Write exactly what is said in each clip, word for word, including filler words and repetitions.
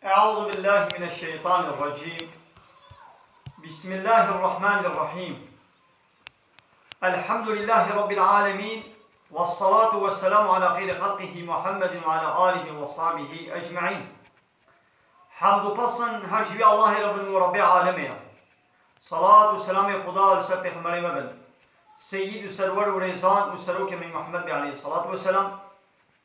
أعوذ بالله من الشيطان الرجيم. بسم الله الرحمن الرحيم. الحمد لله رب العالمين. والصلاة والسلام على خير خلقه محمد وعلى آله وصحبه أجمعين. Hemd û pesn her ji wî Allahê re bin û Rebbê alemê ye. Salat û selamê Xuda li ser Pêxemberê me bin. Seyyid û serwer û rêzan û serokê me Muhammed bê aleyhissalatu vesselam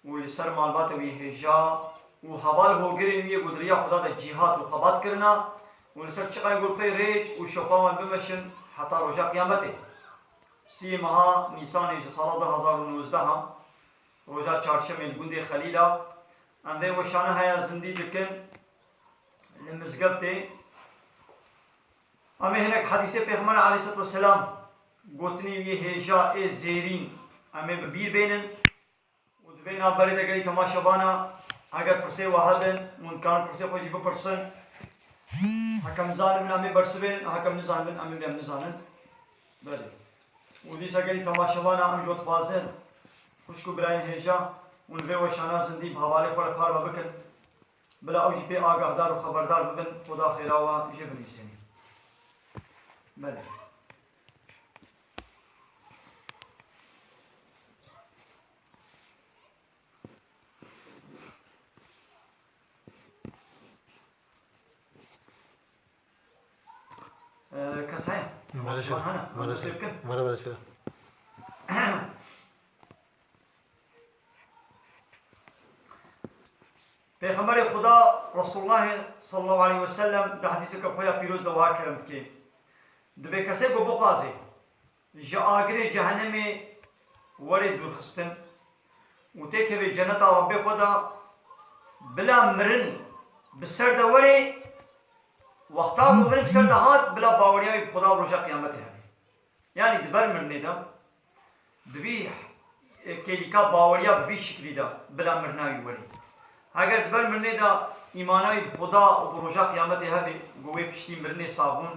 û li ser malbata wî hêja û heval hogirên wî yê ku di riya Xuda de cîhat û xebat kirina û li ser çiqayên ku pey rêç û şopa wan bimeşin heta roja qiyametê. Sî meha Nîsanê ji sala du hazar û nozdeh a, roja çarşemê li gundê Xelîla, em vê weşana heya zindî dikin li mizgeftê. Em ê hinek hedîsê Pêxember aleyhisselatu vesselam, gotinê wî hêja ê zêrîn, em ê bi bîr bênin. Û di vê navberê de gelî temaşevana, eger pirsê we hebin, hûn dikarin pirsê xwe jî bipirsin. Hekem zanibin em ê bersivên, hekem nizanibin em ê bêm nizanin. Belê. Û dîsa gelî temaşevana em ji we dixwazin, xwişk û birayên hêja, hûn vê weşana zindî bi hevalê xwe re parve bikin. Bila ew jî pê agahdar û xeberdar bibin, Xuda xêra we jê binivîsêne. Belê. Ee, kes heye? Maalesef. Hana, maalesef. Maalesef. Maalesef. Pêxemberê Xuda Resulullah sallallahu aleyhi ve sellem di hedîseke xwe ya pîroz de wiha kerem dike. Dibê kesê ku bixwaze ji agirê cehenemê were dûrxistin û têkeve ceneta Rabbê xwe de, bila mirin bi ser de were, wexta ku mirin bi ser de hat, bila baweriya wî bi Xuda û roja qiyametê hebe. Yanî di ber mirinê de divî, e, kêlîka baweriya bi vî şiklî de bila mirina wî werê. Heger di ber mirinê de îmana wî bi Xuda û bi roja qiyametê hebe, ku wê piştî mirinê sabûn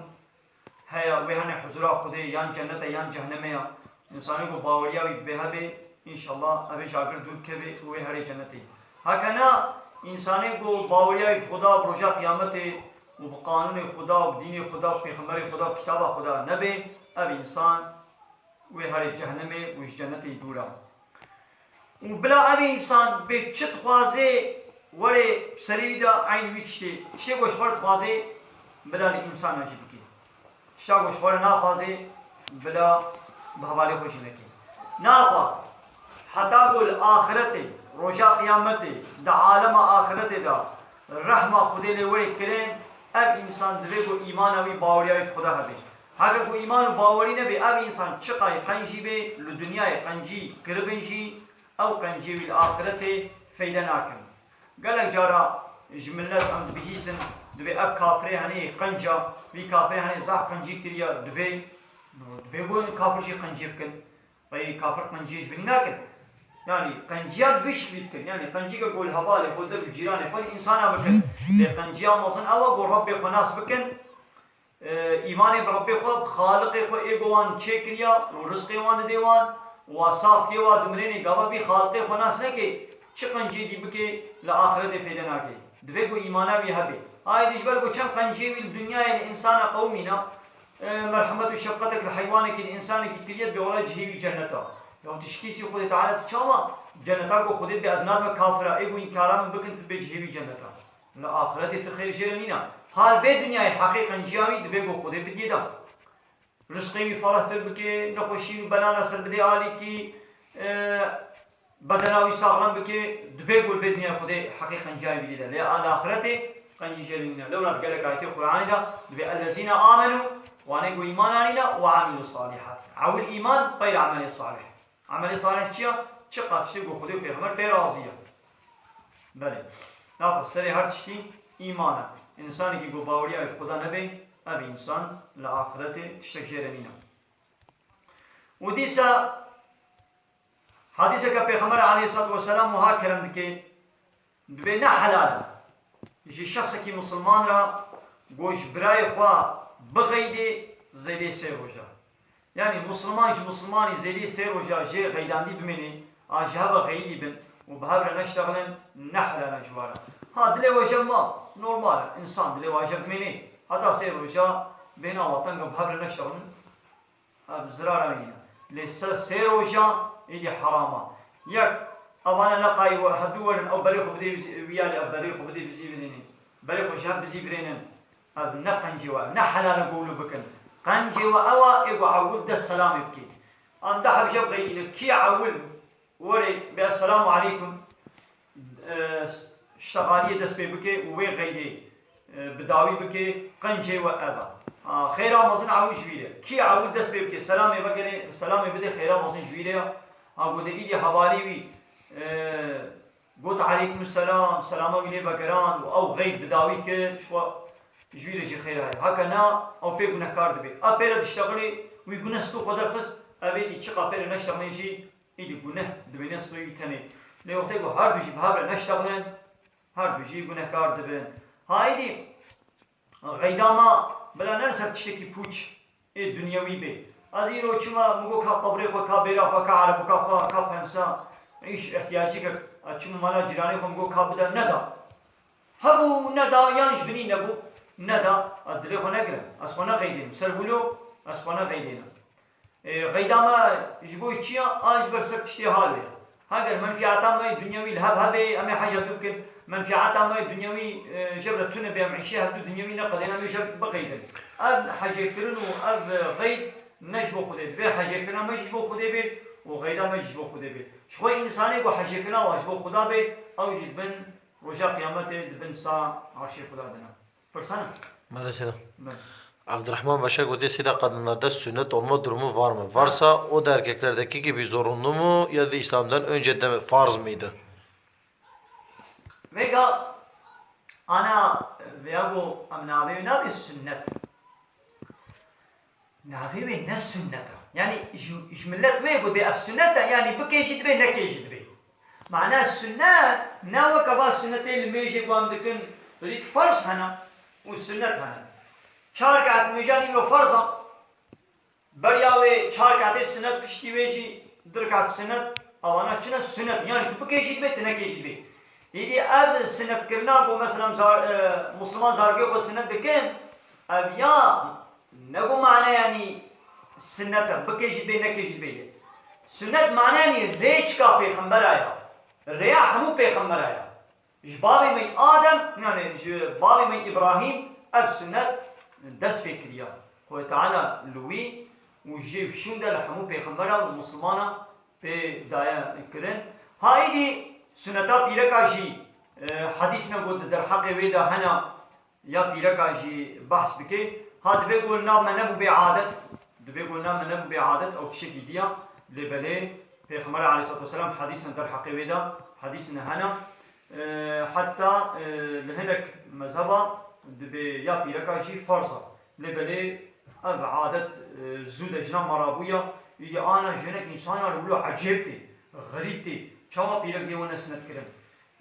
heye, wê hene huzura Xwedê, yan cennet e yan cehnemê ye. Însanê ku baweriya wî divê hebe, înşallah ev ê ji agir dûr keve û wê herê cennetê. Heke na, însanê ku baweriya wî bi Xuda, bi roja qiyametê û bi qanûnê Xuda û bi dînê Xuda, bi pêxemberê Xuda, bi kitaba Xuda nebe, ev însan wê herê cehnemê û ji cennetê dûr e. Û bila ev însan bê çi dixwaze were serê wî de eyn wî tiştê. Tiştê ku ji xwe dixwaze bila li însanan jî bike. Tişta ku ji xwe re naxwaze bila bi hevalê xwe jî neke. Naxwe heta ku li axiretê, roja qiyametê, di alema axiretê de rehma Xwedê lê were kirin, ev însan divê ku îmana wî, baweriya wî bi Xuda hebe. Heke ku îman û bawerî nebe, ev însan çiqay qencî be, li dinyayê qencî kiribin jî, ew qenciyê wî li axiretê feyde nakin. Gelek cara ji milet em dibihîsin, dibê ev kafirê henê qenca, vî kafirê henê zaf qencî kiriye, divê, divê ku kafir jî qenciyê bikin. Qey kafir qenciyê ji binî nakin. Yanî qenciya bi vî şiklî dikin. Yanî qencîke ku li hevalê xwe, li cîranê xwe, li însana bikin. Lê qenciya mezin ew e ku Rebbê xwe nas bikin, e, îmanê bi Rebbê xwe, bi Xaliqê xwe ê ku wan çêkiriya û rizqê wan didê wan, wa saf kê, wa dimirênê, gava vî Xaliqê xwe nas neke, çi qenciyê dî bike, li axiretê feyde nake. Divê ku îmana wî hebe. Aydî ji ber ku çend qenciyê wî li dinyayê li însana qewimîna, e, merhemet û şefqetek li heywanekî, li însanekî kiriye, dibê wela cihê wî cenneta. Ya tişkîsî Xwedê Teala tu çawa cenneta ku Xwedê dibê ez nadime kafira, ê ku înkara min bikin, tu dibê cihê wî cenneta. Li axiretê tu xêr jê re nîna. Hal vê dinyayê heqê qenciya wî divê ku Xwedê bidiyê de. Rizqê wî ferehtir bike, nexweşî û belana ser bidê alîkî, e, bedena wî saxlem bike, divê ku li vê dinyayê Xwedê heqê qenciya wî bidiyê de. Lê li axiretê qencî jê re nîne. Lewra di gelek ayetê Qur'anê de dibê, "Ellezîne amenû", wanê ku îman anîne, "ve amilû salîhat." Ewil îman, pey re emelê salih. Emelê salih çi ye? Çiqa tiştê ku Xwedê û Pêxember pê razî ye. Belê. Naxwe serê her tiştî îman e. Însanekî ku baweriya wî bi Xuda nebe, ev însan li axiretê tiştek jê re nîne. Û dîsa hedîseke Pêxember aleyhissalatu vesselam wiha kerem dike, dibê ne helal e ji şexsekî misilman re ku ji birayê xwe bixeydê zêdê sê roja. Yanî misilman ji misilmanî zêdê sê roja jê xeydandî bimêne, a ji hev ve xeyidî bin, û bi hev re neştexilin, ne helal e ji we re. Ha, dilê we jev ma, normal e, însan dilê we jev dimênê. Heta sê roja bêhna we teng e, bi hev re neştexilin, ev zirara wî ye. Lê ser sê roja êdî heram e. Yek, evane neqayî we hevdû werin, ew berê xwe bidê vizî-, wî ya lê ev berê xwe bidê vizîvirênê. Berê xwe ji hev bizîvirênin. Ev ne qencê we, ne helal e ku wilo bikin. Qencê we ew e, ê ku ewil dest selamê bikê. Em deh heb jev qeydîne. Kî ewil werê bê esselamu aleykum, e, ştexaliyê dest pê bike û wê qeydê, e, bi dawî bike, qencê we ev e. A, xêra mezin ewil ji wî re. Kî ewil dest pê bike, selamê vegere, selamê bide, xêra mezin ji wî re ya. A, ku de îdî hevalî wî, e, Got, "Aleykum selam", selama wî lê vegerand û ew qeyd bi dawî kir, ji we, ji wî re jî xêr heye. Heke na, ew pê gunehkar dibe. A pê re diştexilê, wî guneh stû xwe derxist, ev êdî çiqa pê re neştexilê jî, êdî guneh dibêne stûyê wî tenê. Lê wextê ku her du jî bi hev re neştexilin, her du jî gunehkar dibin. Ha êdî, Xeyda me bila ne li ser tiştekî pûç ê dunyewî bê. Ez îro çima min got ka qebrê xwe, ka bêra xwe, ka erebika xwe, ka pensa, îş ihtiyacî kir. Ez çûm mala cîranê xwe, min got ka bide, neda. Hebû, neda, yan ji binî nebû, neda. Ez dilê xwe negirim. Ez xwe neqeydênim. Ser wilo ez xwe neqeydênim. Ê, qeyda me ji bo çi ya? A ji ber ser tiştê halê ya. Heger menfîeta me yê dunyewî li hev hebe, em ê heja dû bikin. Menfîeta me yê dunyewî, e, jev re tune bê, em îşê hevdû dunyewî neqedên, em ê jev biqeydin. Ev hejêkirin û ev, e, qeyd ne ji bo Xwedê. Divê hejêkirina me jî ji bo Xwedê bê û qeyda me jî ji bo Xwedê bê. Ji xwe însanê ku hejêkirina wan ji bo Xuda bê, ew jî di bin roja qiyametê, di bin sa arşê Xuda de ne. Pırsana. Maalesef. Ben. Abdurrahman Başak gotiye, Seyda, kadınlarda sünnet olma durumu var mı? Varsa o da erkeklerdeki gibi zorunlu mu ya da İslam'dan önce de farz mıydı? Vega ana veya bu amnavi nabi sünnet. Navê wê ne sunnet e. Yanî ji, ji millet wê ku dê ev sunnet e, yanî bikê jî dibê, nekê jî dibê. Mana sunnet ne weke va sunnetê limêjê ku em dikin, rît ferz hene û sunnet hene. Çar rekat nûjan îro ferz e. Beriya wê çar rekatê sunnet, piştî wê jî du rekat sunnet, ewana çi ne sunnet. Yanî tu bikê jî dibê, tu nekê jî dibê. Îdî ev sunnetkirina ku mesela zar-, e, Musliman zarokê xwe sunnet dikin, ev ya Ne ku mane yanî sunnet e, bikê jî dibê, nekê jî dibê ye. Sunnet mane yanî rêçika pêxembera ya. Rêya hemû pêxembera ya. Ji bavê me Adem, yanî ji bavê me Îbrahîm ev sunnet dest pê kiriya. Xwedê Teala li wî û jê û şûnde li hemû pêxembera û Muslimana pê daye kirin. Ha îdî sunneta pîreka jî, e, hedîs ne got di derheqê wê de hene, ya pîreka jî behs dike. Ha, divê ku li nav me nebûbê adet, divê ku li nav me nebûbê adet, ew tiştekî diya. Lê belê Pêxember aleyhissalatu vesselam hedîsên derheqê wê de, hedîsên hene. E, heta, e, li hinek mezheba dibê ya pîreka jî farz e. Lê belê ev adet, e, zû de jina me rabûya, îdî ana ji hinek însana li wilo ecêb tê, xerîb tê. Çawa pîrek yê wene sinet kirin?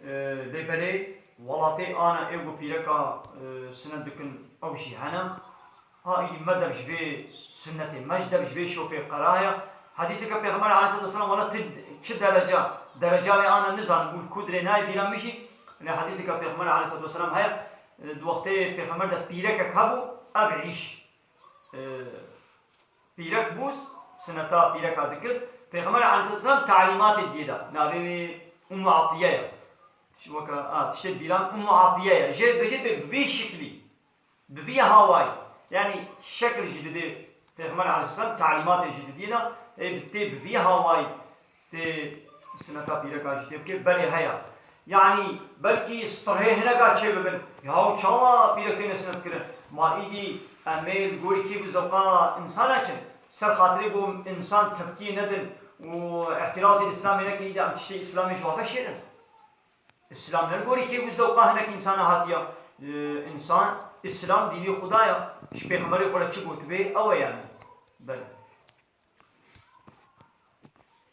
E, lê belê welatê ana ê ku pîreka, e, sinet dikin, ew jî hene. Ha, îdî me dev ji vê sunnetê, me ji dev ji vê şopê qeraye. Hedîseke Pêxember aleyhissalatu vesselam, wela ti çi dereca, dereca wê ana nizanim, û li ku dirê nayê bîra min jî. Lê hedîseke Pêxember aleyhissalatu vesselam heye, e, di wextê Pêxember de pîrekek hebû, ev îş, e, pîrek bû, sineta pîreka dikir. Pêxember aleyhisselam talîmatê diyê da. Navê wê Ummu Atiye ye. Ji weke, a, tiştê bîran Ummu Atiye ye. Jê dibêje dê bi vî şiklî, bi vî hawayî. Yanî şekil jî didê. Pêxember aleyhisselam talîmatê jî didiyê da. Ê bi tê bi vî hawayî. Tê sineta pîreka jî tê bike, belê heye. Yanî belkî strihê hineka çê bibin. Ya û çawa pîrek têne sinet kirin? Ma îdî em ê li gorî kêf û zewqa însana çin. Ser xatirê ku însan tepkiyê nedin û îhtirazê Îslamê nekin, îdî em tiştê Îslamê ji wan veşêrin. Îslam ne li gorî kêf û zewqa hinek însana hatiya. Ee, însan, Îslam dînê Xuda ya. Ji Pêxemberê xwe re çi gotibê, ew e yanî. Belê.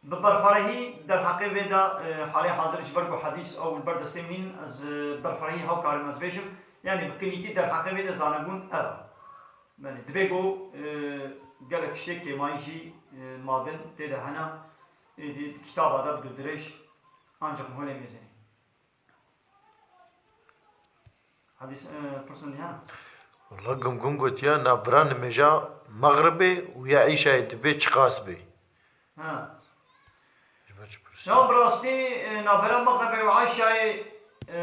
Bi berfirehî derheqê vê de, e, halê hazir ji ber ku hedîs ew li ber destê min, ez, e, berfirehî hew karim ez bêjim. Yanî bi kinîtî derheqê vê de zanebûn ev e. Belê, divê ku, e, gelek tiştê kêmayî jî, e, mabin tê de hene. Êdî di kitaba de bi dûdirêj Ancak holê mêzênê. Hadis, e, pirsên dî hene? Wala Gumgum gotiya navbera nimêja Mexribê û ya Îşayê dibe çiqas bê? Ha. Ji bo çi pirsî? Ya bi rastî, e, navbera Mexribê û Îşayê, e,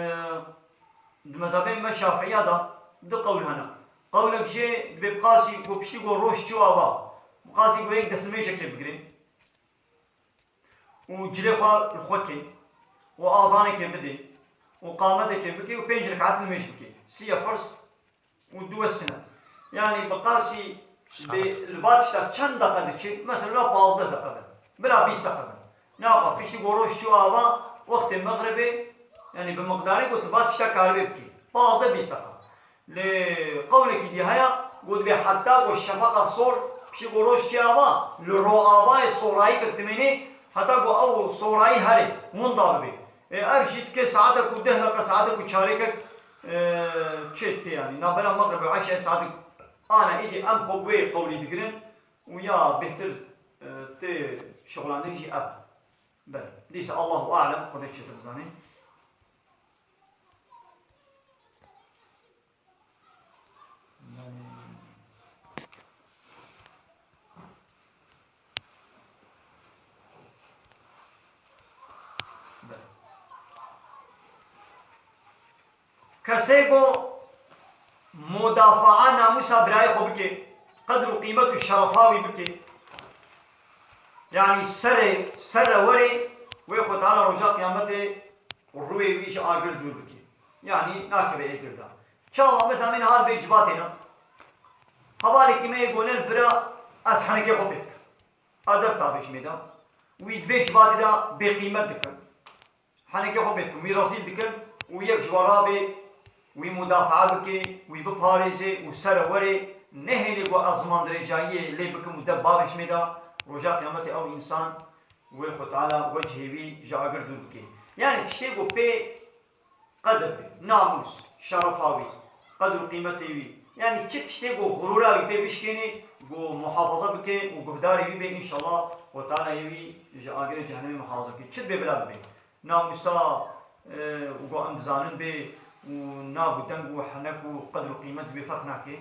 di mezhebê me Şafiiya de du qewl hene. Qewlek jê dibê bi qasî ku piştî ku roj çû ava, bi qasî ku yek destnimêjekê bigirê û cilê xwe li xwe kê û azanekê bidê û qametekê bikê û pênc rekat nimêj bikê. Sî ye ferz û du ye sinet. Yanî bi qasî bê li va tişta çend deqe diçê? Mesela la pazdeh deqe be. Bila bîst deqe be. Naqa piştî ku roj çû ava, wextê mexribê, yanî bi miqdarê ku tu va tişta karibê bikî. Pazdeh bîst deqe. Lê qewlekî dî heye, ku dibê heta ku şefeqa sor, piştî ku roj çê ava, li roavayê sorayî ke dimênê, heta ku ew sorayî herê, winda bibê. Ê, ev jî dike saete ku deh deqe, saete ku çarêkek, e, çê dike yanî. Navbera Mexrib û Eşê saete, ana êdî em xwe bi wê qewlî digirin û ya bêhtir, e, tê şixulandin jî ev. Belê. Dîsa Allahu alem, Xwedê çêtir dizanê. Kesê ku mudafaa namûsa birayê xwe bike, qedr û qîmet û şerefa wî bike, yanî serê, serre werê wê Xwe Teala roja Qiyametê rûyê wî ji agir dûr bike. Yanî nakeve ê girda. Çawa mesela min hal bê civatê ne? Hevalekî me yê gonel vira ez henekê xwe pê dikim. Edeb tabe ji me de. Wî di vê civatê de bêqîmet dikim. Henekê xwe pê dikim. Wî rezîl dikim û yek ji we rabê wî mudafaa bike, wî biparêze û sere werê nehêlê ku ez ziman dirêjayiyê lê bikim û deb bavê ji me de. Roja Qiyametê ew însan wê Xwe Teala wecihê wî ji agir dûr bike. Yanî tiştê ku pê qedr be, namûs, şerefa wî, qedr û qîmetê wî. Yanî çi tiştê ku xurûra wî pê bişkênê, ku muhafaza bike û guhdarê wî bê, înşallah Xwe Teala yê wî ji agirê cehennemê muhafaza bike. Çi dibe bila bibe? Namûsa, e, û ku em dizanin bê û nav û deng û henek û qedr û qîmet bê ferq nake.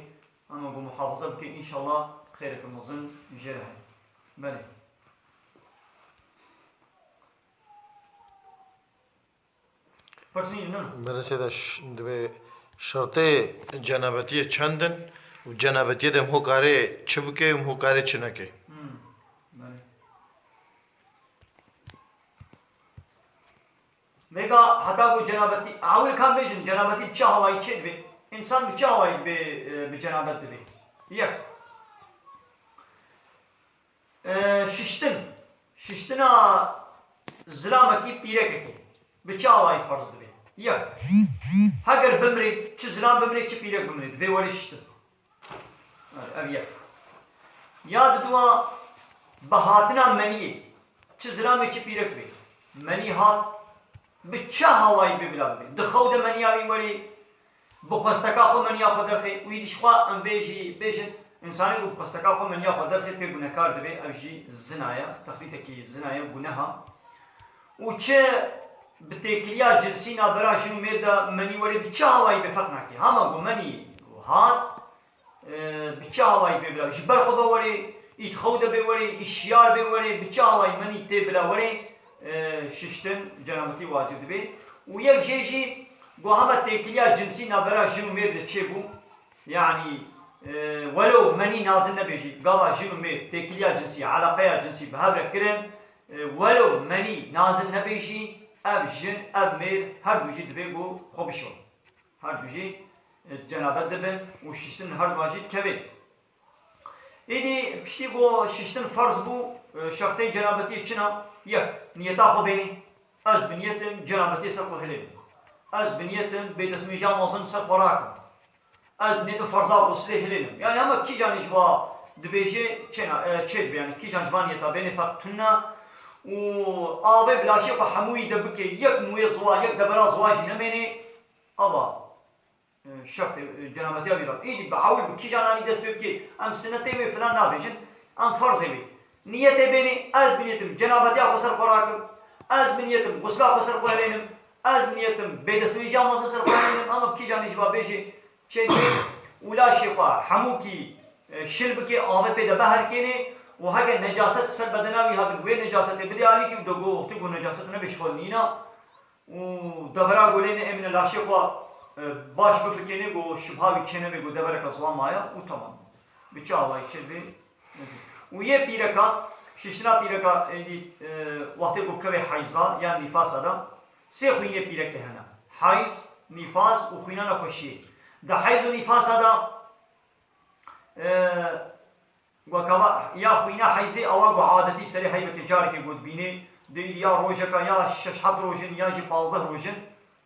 Ama ku muhafaza bike, înşallah xêreke mezin jê re heye. Belê. Pirsî ne? Berê seyda ş-, divê şertê cenabetiyê çend in û cenabetiyê de em hokarê çi bike û em hokarê çi neke? Hmm, belê. Vêga heta ku cenabetî, ewil kan bêjin, cenabetî bi çi hawayî çê dibe? Însan bi çi hawayî dibe, e, bi cenabet dibe? Yek. E, şiştin. Şiştina zilamekî pîrekekê bi çi awayî ferz dibe? Yek. Heger bimrê, çi zilam bimrê, çi pîrek bimrê, divê were şiştin. Ev yek. Ya diduwa, bi hatina meniyê, çi zilamê, çi pîrek bê, menî hat, bi çi hawayî bê bila bibê? Di xew de meniya wî werê, bi xwesteka xwe meniya xwe derxê, wî dî ji xwe em vê jî bêjin, însanê ku bi xwesteka xwe meniya xwe derxê pê gunekar dibe, ev jî zina ye, texlîtekî zina ye, guneha. Û çi bi têkiliya cinsî navbera jin û mêr de menî werê bi çi hawayî bê ferq nake. Hema ku menî hat, e, bi çi hawayî bê bila, ji ber xwe be werê, î di xew de bê werê, î şiyar bê werê, bi çi hawayî menî tê bila werê, e, şiştin cenabetî wacib dibe. Û yek jê jî ku hema têkiliya cinsî navbera jin û mêr de çêbû, yanî, e, welew menî nazil nebe jî, gava jin û mêr têkiliya cinsî, eleqeya cinsî bi hev re kirin, e, welew menî nazil nebe jî, ev jin, ev mêr, her du jî divê ku xwe bişon. Her du jî, e, cenabet dibin û şiştin her du jî dikevê. Êdî piştî ku şiştin ferz bû, e, şertê cenabetiyê çi ne? Yek, niyeta xwe bênî. Ez bi niyetim cenabetiyê ser xwe hilênim. Ez bi niyetim bêdestmêja mezin ser xwe rakim. Ez bi niyetim ferza xuslê hilênim. Yanî hema kîjanî ji va dibêje çêna, e, çê dibe, yanî kîjan ji van niyeta bênê ferq tune û avê bi laşê xwe hemûyî de bike, yek mûyê ziwa, yek debera ziwa jî nemênê, ava, e, şertê, e, cenabetiya wî re. Îdî bi ewil bi kîjan anî dest pê bikê? Em sinetê wê filan nabêjin, em ferzê wê. Niyetê bênê, ez bi niyetim cenabetiya xwe ser xwe rakim. Ez bi niyetim xusla xwe ser xwe helênim, ez bi niyetim bêdestmêjiya mezin ser xwe helênim, ama bi kîjanî jî va bêjê çê dibê û laşê xwe hemûkî, e, şil bikê, avê pê de beherkênê û heke necaset ser bedena wî hebin, wê necasetê bidê alîkî û do go wextê ku necaset nebe ji xwe nîna û devera golê ne emine laşê xwe, e, baş bifikênê, go şibha wî çênebe, go devereke ziwan maye û temam. Bi çi awayî çêdibê? Û yê pîreka, şişina pîreka, êdî, e, wextê ku kevê heyza yan nîfasa de, sê xwînê pîrekê hene. Heyz, nîfas û xwîna nexweşiyê. Di heyz û nîfasa de, e, wekava ya xwîna heyzê ewa ku adetî serê heybekê carekê ku dibînê, di ya rojeka ya şeş heft roj in ya jî pazdeh roj in,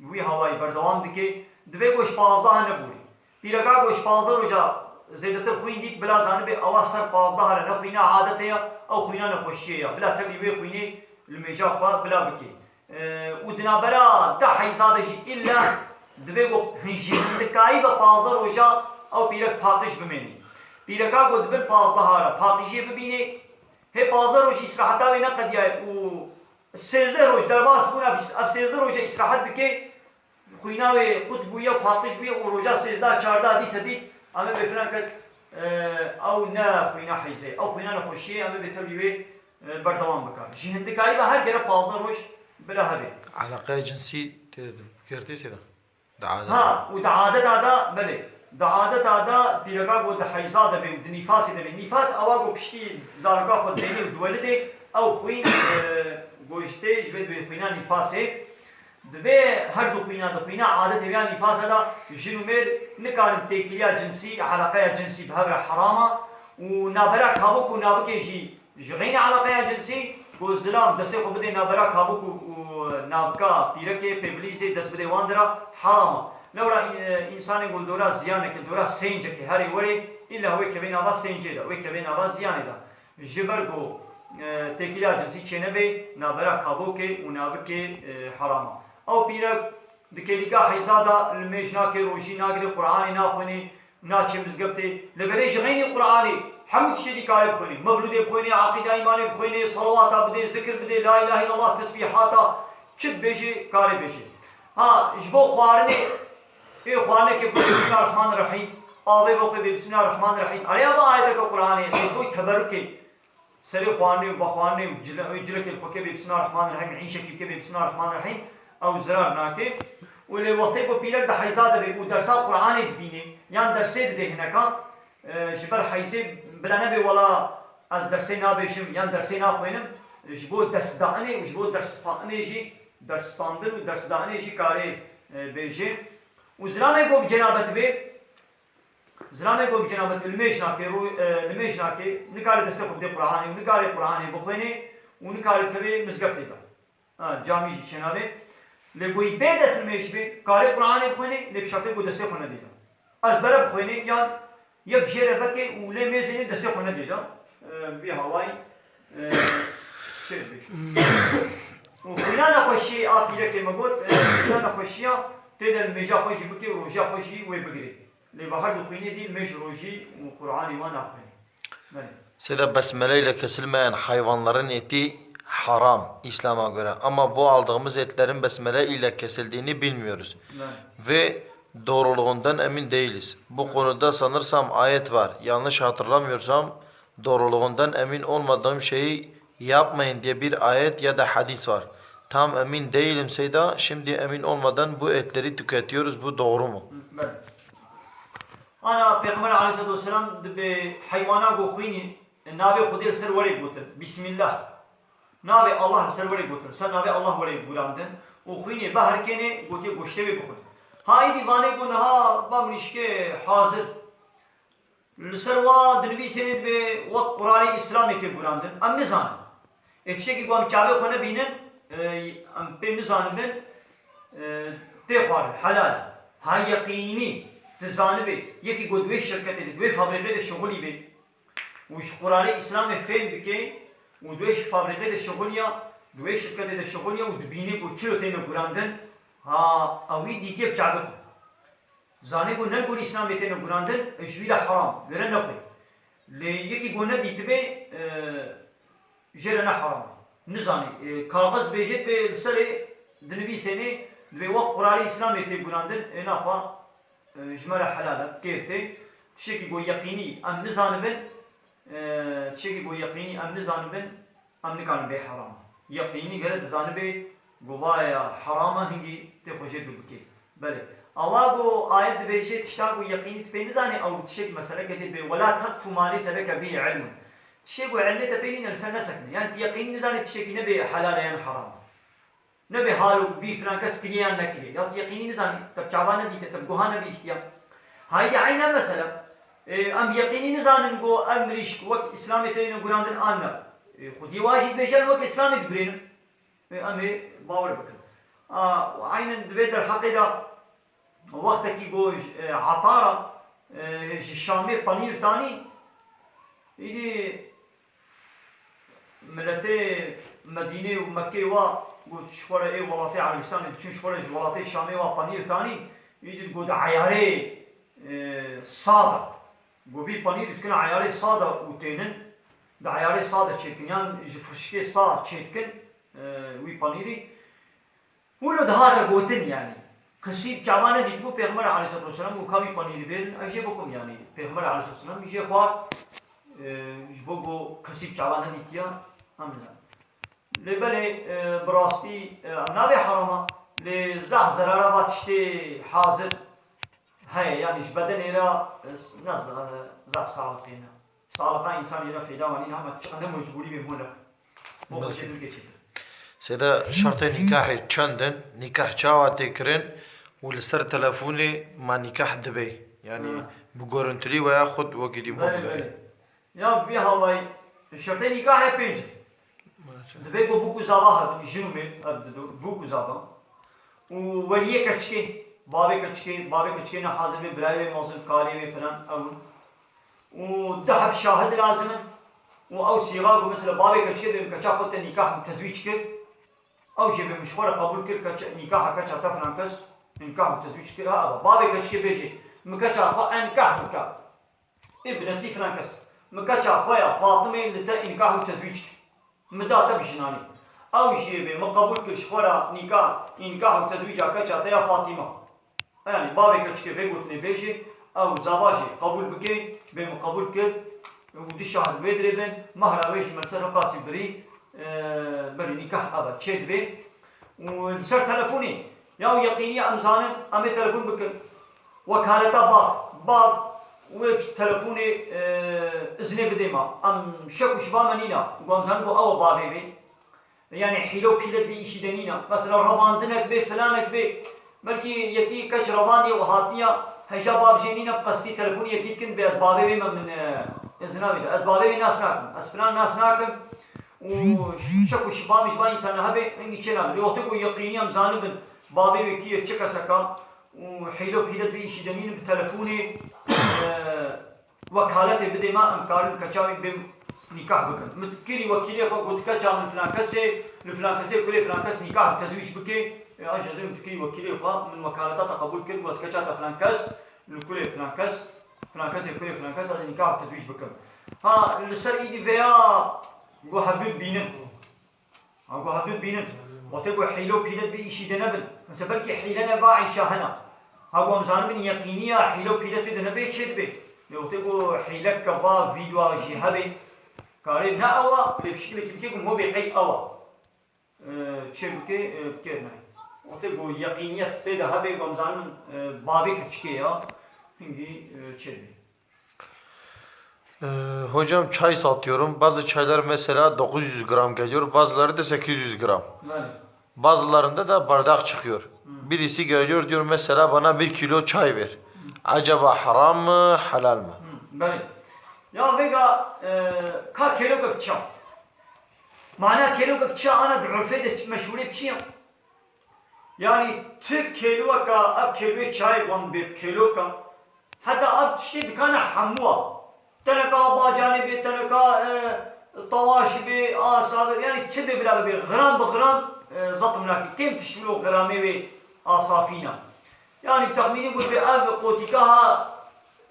wî hawayî berdewam dike. Divê ku ji pazdeh neborî. Pîreka ku ji pazdeh roja zêdetir xwîn dît, bila zanibê ewa ser pazdeh re ne xwîna adetê ya, ew xwîna nexweşiyê ya. Bila tevlî wê xwînê li mêja xwe bila bike. E, û di navbera deh heyza de jî îlle divê ku hin jî hindikayî be pazdeh roja ew pîrek paqij bimênî. Pîreka ku di bin pazdeha re paqijiyê bibînê, hê pazdeh roj îsraheta wê neqediyaye û sêzdeh roj derbas bûna, ev sêzdeh roja îsrahet dike, xwîna wê qut bûye, paqij bûye û roja sêzdeh çardeh dîse dît, em ê bê filan kes, e, ew ne xwîna heyzê, ew xwîna nexweşiyê, em ê bê tevlî wê, e, berdewam bika. Ji hindikayî ve her gere pazdeh roj bila hebe. Eleqeya cinsî tê girtî sê de. Di adeta. Ha, û di adeta de, belê. Di adeta de pîreka ku di heyza de be û di nîfasê de be. Nîfas ewa ku piştî zaroka xwe dibênê û diwelidê, ew xwîn, e, goştê ji vê divê xwîna nîfasê. Divê her du xwîna, di xwîna adetê ya nîfasa de jin û mêr nikarin têkiliya cinsî, eleqeya cinsî bi hev re heram e û navbera kabok û navbikê jî ji xeynî eleqeya cinsî ku zilam destê xwe bidê navbera kabok û, û navbika pîrekê pêbilîzê dest bidê wan dira heram e. Lewra, e, însanê ku li dora ziyanekê, li dora sêncekê herê werê, îlla wê kevê nava sêncê de, wê kevê nava ziyanê de. Ji ber ku, e, têkiliya cinsî çênebê, navbera kabokê û navbikê, e, heram e. Ew pîrek di kêlîka heyza de li mêj nake, rojî nagire, Qur'anê naxwîne, naçe mizgeftê. Li berê ji xeynî Qur'anê hemû tiştê dî kare bixwîne. Mewlûdê bixwîne, eqîda îmanê bixwîne, selawata bidê, zikir bidê, la îlahe îllallah, tesbîhata, çi bibêjê, kare bêjê. Ha, ji bo xwarinê, ê xwarinekê bixwe Bismillahirrahmanirrahîm, avê bixwe bê Bismillahirrahmanirrahîm. Erê eva ayeteke Qur'anê, ji bo teberrukê, serê xwarinê û vexwarinê û cile-, wê cilekê li xwe kê bê Bismillahirrahmanirrahîm, îşekî kê bê Bismillahirrahmanirrahîm, ew zirar nake. Û lê wextê ku pîrek di heyza de bê û dersa Qur'anê dibînê, yan dersê didê hineka, e, ji ber heyzê bila nebê wela ez dersê nabêjim yan dersê naxwînim, ji bo dersdanê û ji bo dersdanê jî, dersstandin û dersdanê jî karê, e, bêjê. Û zilamê ku bi cenabet bê, Zilamê ku bi cenabet li mêj nake, rû-, e, li mêj nake, nikare destê xwe bidê Qur'anê û nikare Qur'anê bixwênê û nikare kevê mizgeftê de. Ha, camî jî çênabê. Lê goyî bê dest li mêj bê, karê Qur'anê bixwênê, lê bi şertê ku destê xwe nedê de. Ez bere bixwênê, yan yek jê re veke û lê mêzênê destê xwe nedê de. E, vê hawayî, e, çê dibê. Û xwîna nexweşiyê a pîrekê me got, e, xwîna nexweşiya tê de li mêja xwe jî bike û rojiya xwe jî wê bigirê. Lê bi her du xwînê dî li mêj rojî û Qur'anê wan naxwînê. Belê. Seyda, besmele ile kesilmeyen hayvanların eti haram İslam'a göre. Ama bu aldığımız etlerin besmele ile kesildiğini bilmiyoruz. Belê. Ve doğruluğundan emin değiliz. Bu konuda sanırsam ayet var. Yanlış hatırlamıyorsam doğruluğundan emin olmadığım şeyi yapmayın diye bir ayet ya da hadis var. Tam emin değilim Seyda, şimdi emin olmadan bu etleri tüketiyoruz, bu doğru mu? Belê. Ana Pêxember aleyhissalatu vesselam dibê heywana ku xwînî navê Xwedê li ser were gotin, Bismillah. Navê Allah li ser were gotin, ser navê Allah were gurandin û xwînê beherkênê gotiye goştê wê bixwin. Ha êdî vanê ku niha va mirîşkê hazir. Li ser wa dinivîsê dibê wek Qur'anê Îslamê tê gurandin. Em nizanin. Ê tiştekî ku em çavê xwe nebînin, e, em pê nizanibin, e, tê xwarin, helal e. Ha yeqînî tu zanibê, yekî ku di wê şirketê de, di wê fabrîqê de şixulî bê û ji Qur'anê Îslamê fêm dike û di wê fabrîqê de şixuliya, di wê şirketê de şixuliya û dibîne ku çilo têne gurandin, ha, ewî dîtiye bi çavê xwe. Zanê ku ne li gorî Îslamê têne gurandin, ji wî re heram, wê re nexwe. Lê yekî ku nedîtibê, e, jê re ne heram. Nizanî, e, kaxiz bêjê dibê li serê dinivîsênê, dibê wek qurarê Îslamê tê gunandin, ê napa, e, ji me re helal e, kêr tê. Tiştekî ku yeqînî em nizanibin, e, tiştekî ku yeqînî em nizanibin, em nikarin bê heram. Yeqînî gere dizanibê ku vaya heram e, hingî tê xwe jê dûr bikê. Belê. Awa ku ayet dibêje, tişta ku yeqînî tu pê nizanî, ew tiştek meseleke dê bê, "Wela teqfu ma leyse leke bihî ilmun." Tiştê ku ilmê te pê nîne, li ser nesekine. Yani tu yeqînî nizanî tiştekî nebê helal e yan heram. Nebê halo bî filan kes kiriye yan nekiriye. Ya tu yeqînî nizanî, te bi çava nedîte, te bi guha nebîstiya. Haydi eyna mesela. E, em yeqînî nizanin ku ev mirîşk wek Îslamê tê yine gurandin an ne. E, xwediyê wa jî dibêje em wek Îslamê digurênin. E, em ê bawer bikin. A, û eynen di vê derheqê de wextekî ku ji, e, Etara, e, ji Şamê penîr tanî, îdî miletê Medînê û Mekkê wa ku ji xwe re ê welatê Erebistanê diçûn, ji xwe re ji welatê Şamê wa penîr tanî, îdî ku di eyarê, e, sa de. Ku vî penîrî dikin eyarê sa de û tênin, di eyarê sa de çêdikin, yan ji firşikê sa çêdikin, e, wî penîrî. Hûn û dihate gotin, yanî, kesî bi çava nedîtibû Pêxember aleyhisselatu vesselam û ka wî penîrî bêrin, ez jê bikim, yanî, Pêxember aleyhisselatu vesselam jê xwar, e, ji bo ku kesî bi çava nedîtiya, em ne. Lê belê, e, bi rastî, e, nabê herama, lê zaf zerara va tiştê hazir heye, yanî ji bedenê re, e, ne ze-, zaf saxlixê ne. Saxixa însanê re feyda wanî ne, hema çiqa ne mecbûrî bê mûne. Bo Belê. Xwedê dûr geçî. Seyda, şertê nîkahê çend in? Nîkah çawa tê kirin û li ser telefonê ma nîkah dibe? Yanî Ha. bi görüntülî veya xud wekî dî Belê, mobilê? belê. Ya vî hawayî şertê nîkahê pênc in. Maşallah. Divê ku bûk û zava hebin, jin û mêr, ev didu, bûk û zava. Û weliyê keçikê, bavê keçikê, bavê keçikê ne hazir bê, birayê wê mezin, kalê wê filan, ew in. Û du heb şahid lazim in. Û ew sîxa ku mesela bavê keçikê bê min keça xwe te nîkah min tezwîc kir. Ew jê bê min ji xwe re qebûl kir, keça, nîkaha keça te filan kes, nîkah min tezwîc kir, ha, ev e. Bavê keçikê bêjê, min keça xwe enkah bike. Îbnetî filan kes. Min keça xwe ya Fatimê li te înkah û tezwîc kir. Min da te bi jinanî. Ew jiyê bê min qebûl kir ji xwe re nîkah, înkah û tezwîca keça te ya Fatîma. Yanî bavê keçikê vê gotinê bêjê, ew zava jê qebûl bike, bê min qebûl kir û du şahid wê dirê bin, mehra wê jî min ser qasî birî, e, berî nîkah eve çê dibê. Û li ser telefonê, ya û yeqînî em zanin, em ê telefon bikin. Wekaleta bav, bav wê telefonê, e, iznê bidê me. Em şek û şiba me nîne. Ku em zanin ku ew e bavê wê. Yanî hîle û pîlet vê îşî de nîne. Mesela revandinek bê, filanek bê. Belkî yekî keç revandiye û hatiye, heja bav jê nîne, bi qestî telefonê yekî dikin, bê ez bavê wê me min, e, izina wê de. Ez bavê wê nas nakim. Ez filan nas nakim. Û şek û şiba min ji van însana hebe, hingî çê nabe. Lê wextê ku yeqînî em zanibin, bavê wê kî ye, çi keseka, û hîle û pîlet vê îşî de nîne, bi telefonê, e, wekaletê bidê me, em karin keça wî bê nîkah bikin. Min kirî wekîlê xwe, got, keça min filan kesê, li filan kesê kulê filan kes nîkah tezwîc bike. E, ez jê min kirî wekîlê xwe, min wekaleta te qebûl kir, got, ez keça te filan kes, li kulê filan kes, filan kesê kulê filan kes, ez nîkah tezwîc bikim. Ha, li ser îdî veya got, hevdû dibînin. Ha, ku hevdû dibînin. Wextê ku hîle û pîlet vê îşî de nebin. Mesela belkî hîle ne, va îşa hene. Ha, ku em zanibin yeqînî ya hîle û pîlet wê de nebe, çê dibe. Lê wextê ku hîlek ke va vîdyoa jî hebe, karê ne ew a, lê bi şiklekî bike ku mobê qey ew a. E, çê bike, e, bikêr ne. Wextê ku yeqîniyet tê de hebe, ku em zanibin, e, bavê keçikê ya, hingî, e, çê dibe. Ee, hocam, çay satıyorum. Bazı çaylar mesela dokuz yüz gram geliyor, bazıları da sekiz yüz gram. Belê. Bazılarında da bardak çıkıyor. Hı. Birisi geliyor, diyor mesela, "Bana bir kilo çay ver." Hı. Acaba haram mı, halal mı? Hı, belê. Ya vêga, e, ka kêlokek çi ya? Mana kêlokek çi ya, ana di urfê de meşhûrê bi çi ya? Yanî tu kêlûweka, ev kêlûyê çayê wan bê kêlûka, heta ev tiştê dikane hemû a. Teneka bacanê bê, teneka, e, tawaşî bê, asa bê, yanî çi bê bila bibê, gram bi gram, e, zetim nake. Kêm tişt wilo gramê wê asafî ne. Yanî texmînî got bê ev qotîka ha,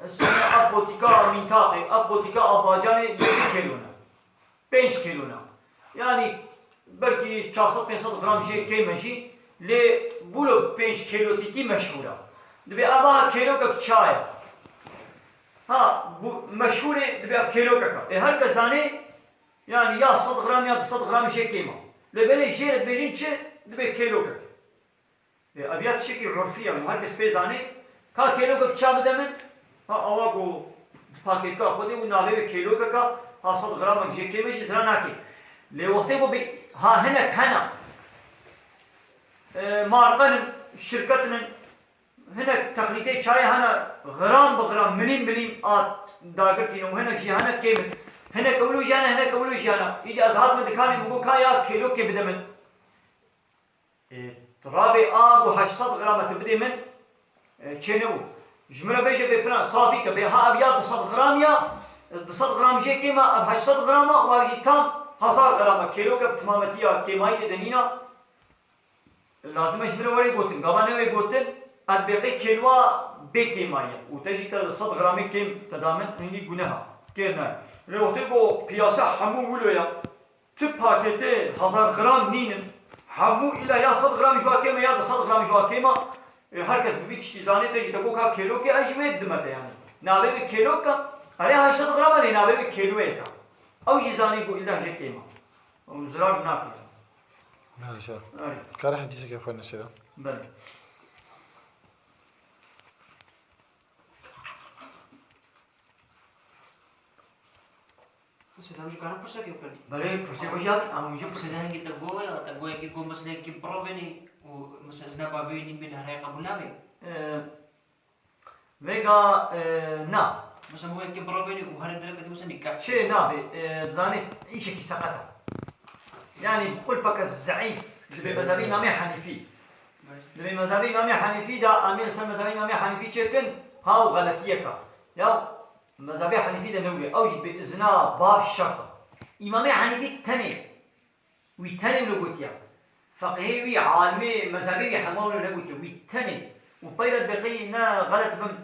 sene ev qotîka mîntaqê, ev qotîka a bacanê yekî kêlû ne. Pênc kîlo ne. Yanî Belkî çar sed pênc sed gram jê kêm e jî, lê bûlo pênc kêlotîkî meşhûr e. Dibê eva kêlokek çaye. Ha, bu meşhûrê dibê ev kêlokek e. Ê her kes zanê, yani ya sed gram ya du sed gram jê kêm e. Lê belê jê re dibêjin çi? Dibê kêlokek. Ê, ev ya tiştekî urfî ye, her kes pê zanê. Ka kêlokek ça bide min? Ha, awa ku di pakêtka xwe de û navê wê kêlokek e, ha sed gramek jê kêm e jî zira nake. Lê wextê ku bi, ha hinek hene, e, marqenin, şirketin, hinek teqlîtê çayê hene, gram bi gram, milîm milîm a dagirtîne û hinek jî hene kêm in. Hinek ewlo jî hene, hinek ewlo jî hene. Îdî ez hatime dikanê min got ka ya kêlokê bide min. Ê, rabê a ku heşt sed grama tu bidê min, e, çê nebû. Ji min re bêje bê filan, safî ke bê ha ev ya du sed gram ya, ez du sed gram jê kêm e, ev heşt sed gram e, û ev jî tam hezar gram e, kêlok e, bi timametiya kêmayî tê de nîna. Lazim e ji min re were gotin, gava newê gotin, ez bêqê kêlwa bê kêmayî ye. Û te jî te du sed gramê kêm te da min, hingî guneha. Kêr nayê. Lê wextê ku piyasa hemû wilo ya, tu pakêtê hezar gram nînin, hemû îla ya sed gram ji wa kêm e, ya du sed gram ji wa kêm e, e, her kes bi vî tiştî zanê, te jî te got ka kêlokê, ez jî wê dime te yanî. Navê wê kêlok e, erê heşt sed gram e, lê navê wê kêloyek e. Ew jî zanî ku îla jê kêm e. Ew zirar nake. Belê. Erê. Kare hedîsekê xwe nesê de. Belê. Seyda, em ji karin pirsekê bikin? Belê, pirsê xwe jî em jî pirsê. Seyda, hingî te go ya, te go yekî go meseleyekî birovênî û mesela izna bavê wî nîn bê, herê qebûl nabe? Ee, vêga, ee, na. Mesela, go yekî birovênî û herê direk dibise nîka. Çê nabe, ee, zanî, îşekî seqet e. Yani, qulpeke zeîf, dibê mezhebê Îmamê Henîfî. Belê. Dibê mezhebê Îmamê Henîfî de, em ê li ser mezhebê Îmamê Henîfî çêkin, ha û xeletiyek e. Ya, Mezhebê Henîfî de ne wî ye. Ew jî bi izna bav şert e. Îmamê Henîfî tenê, wî tenê wilo gotiye. Feqihê wî, alimê mezhebê wî hema wilo negotiye. Wî tenê. Û peyre dibê qey ne xelet bim,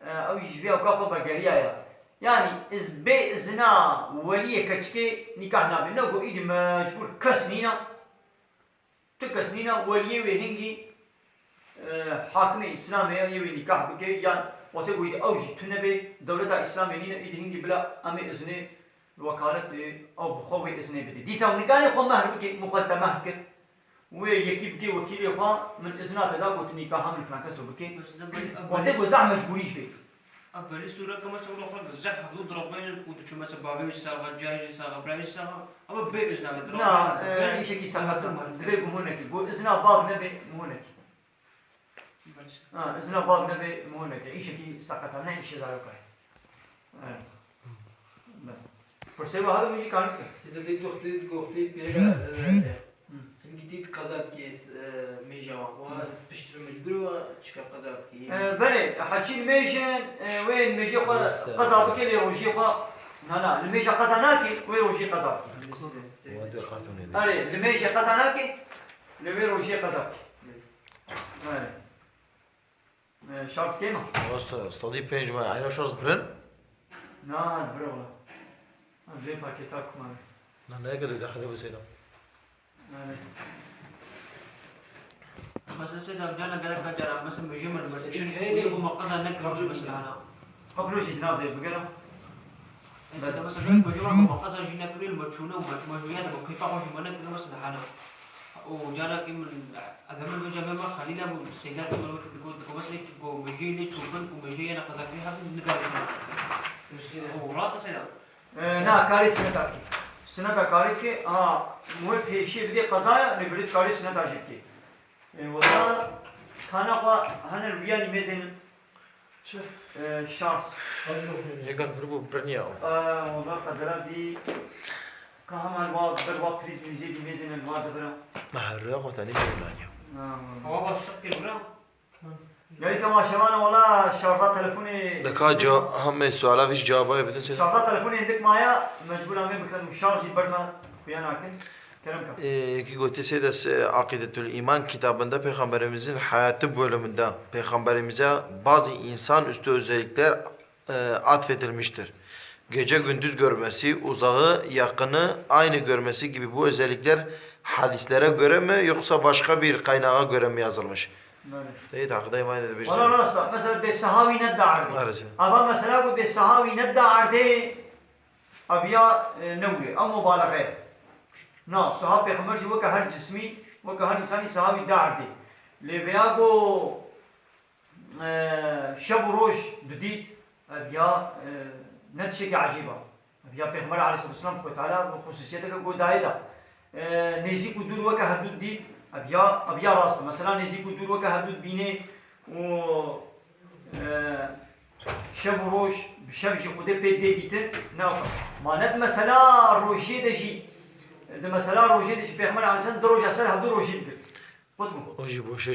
e, ew jî ji vê ewka xwe vegeriyaye. Yanî, iz bê izna weliyê keçikê nîkah nabe. Ne ku îdî mecbûr kes nîne. Tu kes nîne weliyê wê hingî, e, hakimê Îslamê ye, yê wê nîkah bike, yan wextê ku îdî ew jî tune bê, dewleta Îslamê nîne, îdî hingî bila em ê iznê wekalet, e, ew bi xwe wê iznê bidê. Dîsa hûn nikarê xwe mehr bike, min xwe te mehr kir. Wê yekî bike wekîlê xwe, min izna te da ku tu nîkaha min filan keso bike. Wextê ku zehf mecbûrî jî bê. Ev belî sûreke mesela wilo xwe zehf hevdû dirabeynin û diçû mesela bavê wî saxa, cayê jî saxa, birayê jî saxa. Ama bê izna ve Na, dirabeynin e, îşekî seqet e. Divê ku muhunekî. Ku izna bav nebe muhunekî. Ha, izna bav nebe muhunekî. Îşekî seqet e. Ne îşê zarokayê. Evet. Pirsê we hadi min jî karin kir. Seyda, dê doxtê, doxtê pêre, e, Hingî tî qeza dikê, e, mêja wa. Wa piştre mecbûr wa çika qeza dikê? E, belê, heçî li mêjin, e, wê li mêjê xwe qeza bike lê rojiyê xwe. Na, na, li mêja qeza nake, wê rojiyê qeza bike. Wa dê kartonê de. Erê, li mêjê qeza nake, lê wê rojiyê qeza bike. Belê. E, şarj kêm e? Wasta, sedî pênc me, eyna şarj birin? Na, vir ola. Vê paketa kumare. Na, ne kadar da hadi bu şeyden. Yani. Mesela Seyda, cana gerek kacar, mesela mecê mi, mecê çün, hey, bu maqaza ne kadar mesela hana. Kablo jî nav de bigera. Mesela, mesela, ben mecê mi, maqaza jî ne kadar, mecûne, mecûya da bu keyfa hoş, ne kadar mesela hana. û carekî min, ev min vêca me, me Xelîl e, bû Seyda ku min wekî digot, digot, bes êk ku mejiyê lê çûbin û mejiyê yena qezakirî hebin, nikarî sima. Û rast e Seyda? E, na, karê sineta bikê. Sineta karê bikê, aha, wê pêşiyê bidê qezaya, lê birê karê sineta jê bikê. E, wela kana xwe hene riya nîmêzênin. Çi? E, şans. Yekan vir bû, birniya. E, wala qedera dî ka hema li wa ber wa prîz mîzê dî mêzên li wa dibira. Me her rêya xwe tenê pê naniya. Na, wala. Awa başlık pê bira. Gelî temaşevan, wala şarja telefonê. Dika ca, hemê suala vî cevabê bidin sê. Şarja telefonê hindik maya, mecbûr em ê bikin û şarj jî ber me xuya nakin. Kerem ka. Ee, yekî gotî sê de se-, Aqidetul İman kitabında Peygamberimizin hayatı bölümünde Peygamberimize bazı insanüstü özellikler, e, atfedilmiştir. Gece gündüz görmesi, uzağı, yakını aynı görmesi gibi bu özellikler Hadislere göre mi yoksa başka bir kaynağa göre mi yazılmış? Böyle. Değil, hakikaten aynı bir şey. Valla rast e. Mesela bê seha wî nedida erdê. Maalesef. Eva mesela ku bê seha wî nedida erdê, ev ya, e, ne wî ye. Ew mubalaxe ye. Na, seha Pêxember jî weke her cismî, weke her însanî seha wî da erdê. Lê vêya ku, e, şev û roj didît, ev ya, e, ne tiştekî ecêb e. Ev ya Pêxember aleyhisselatu vesselam Xwedê Teala bi xusûsiyeteke ku dayê da. E, nêzîk û dûr weke hevdû didît, ev ya, ev ya rast e. Mesela nêzîk û dûr weke hevdû dibînê û, e, şev û roj, bi şev jî Xwedê pê dê dîtin, ne ew e. Ma ne di mesela rojiyê de jî, di mesela rojiyê de jî Pêxember aleyhisselam du roja ser hevdû rojî digirt. Xwedê O jî boşe